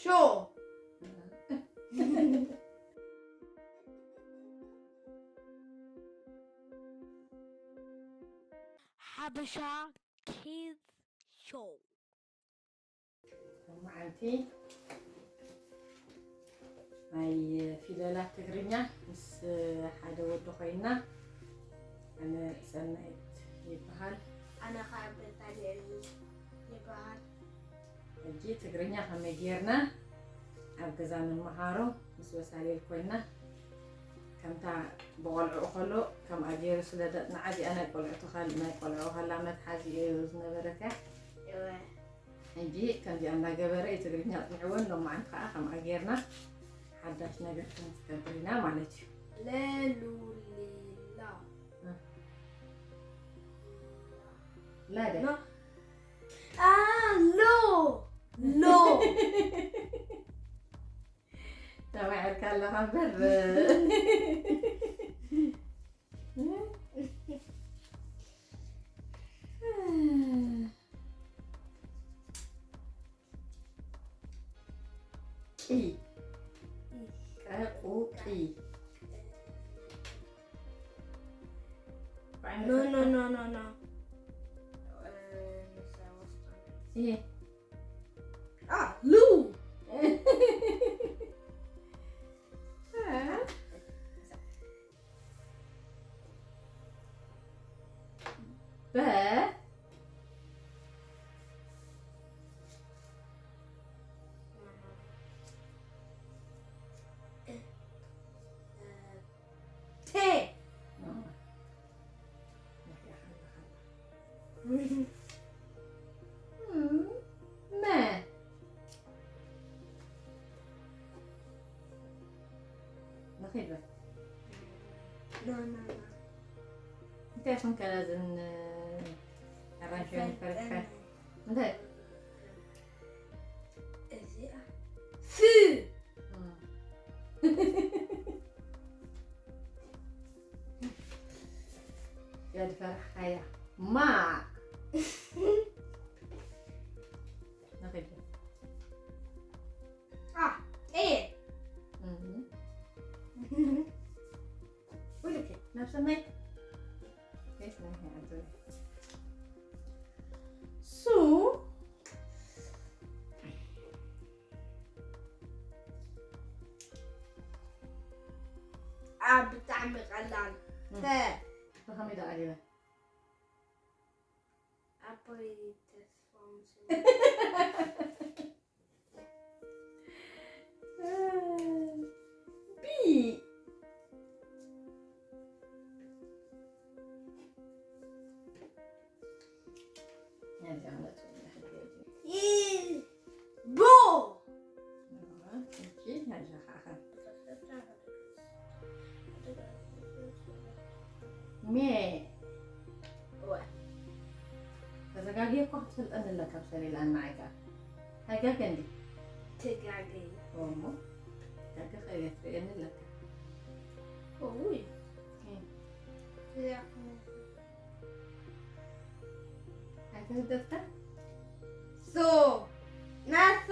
Show. ሓበሻ ኪዝ ሾው። መዓልቲ ናይ ፊደላት ትግርኛ ምስ ሓደ ወዲ ኮይና። ኣነ ሰናይት ይበሃል። ኣነ ከዓ በታልኤል ይበሃል። ሕጂ ትግርኛ ከመይ ጌርና ኣብ ገዛ ንመሃሮ ምስ በሳሌል ኮይና። ከምታ ብቆልዑ ከሎ ከምኣ ገይሩ ስለ ደጥንዓ እዚኣ ናይ ቆልዑ ተኻል ናይ ቆልዑ ከላ መትሓዚ እዩ ዝነበረትያ። ሕጂ ከምዚኣ እናገበረ እዩ ትግርኛ ኣፅኒዕወን። ሎማዓንቲ ከዓ ከምኣ ጌርና ሓዳሽ ነገር ክንትገብር ኢና ማለት እዩ። ለሉሊላ ላደ ሎ ሎ ተማዕርካ ኣለኻ እምበር ቂ ቀቁ ቂ No, no, no, no, no. ይሄ Ah, Lu. በ Te. መ ንኺድ በል። እንታይ ኮንካ ላዝን ኣራንሺ ፈሪሕካ? እንታይ? እዚኣ ፍ ያድፈራሕካያ ማ ንኺድ አ ኤ ወይለኪ ናብ ሰናይ ቤት ናይ ኣንቶኒ ሱ ኣብ ብጣዕሚ ቀላል ተ ብኸመይ ደኣ ገይረ ኣቦይ ተስፋ ቢ ይ- ቦ ሜ ተዘጋግየ እኮ ክትፈልጠኒ ኣለካ ብሰሌላ ንዓይካ ሃይጋገ እንዲ ተጋገይ እሞ ጋገ ከእየ ትርእየኒ ኣለካ ውይ ኣይተህደትካ ሶ ናሳ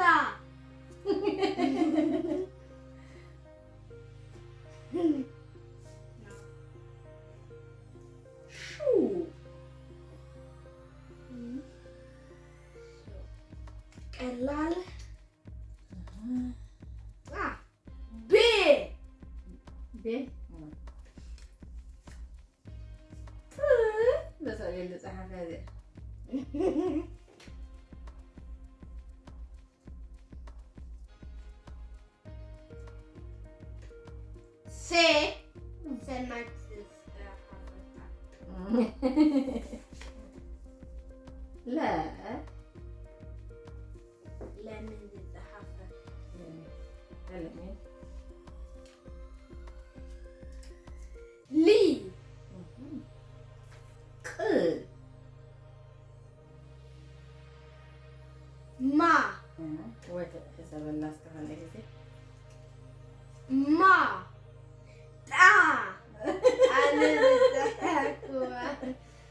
ሹ ቀላል አ፣ ቤ ቤ በሰሌል ዝፀሓፈ እዚኣ ሴ ሰናይት ዝፀሓፈታ ለ ለምን ዝፀሓፈ ለምን ሊ ቅ ማ ወይ ሕሰበላ እስከ ካልኣይ ግዜ ማ ጣ ኣነ ዝፀሓፍኩዋ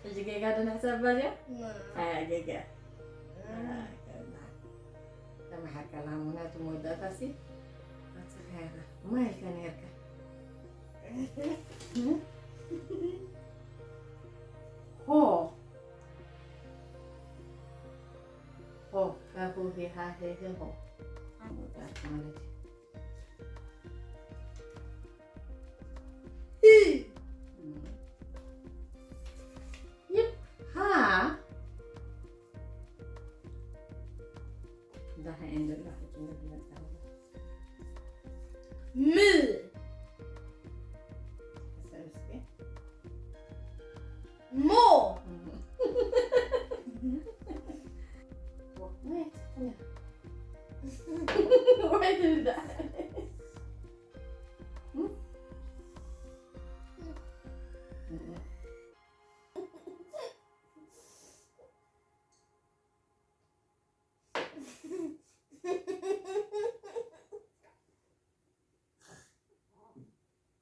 ሕጂ ጌጋ ዶ ንሕሰባ እዚኣ ማ ኣያ ጌጋ መሓርካ ላሙና እቲ መወዳእታ ሲ ኣጽሓያኻ ማይልካ ነርካ። ሆ ሆ ሀሁ ሄሃ ሄሄ ሆ መወዳእታ ማለት እዩ። ህ ይብ ሃ ዳሃ ኤንደላ ም ሰብስቤ ሞ ወይ ትብላ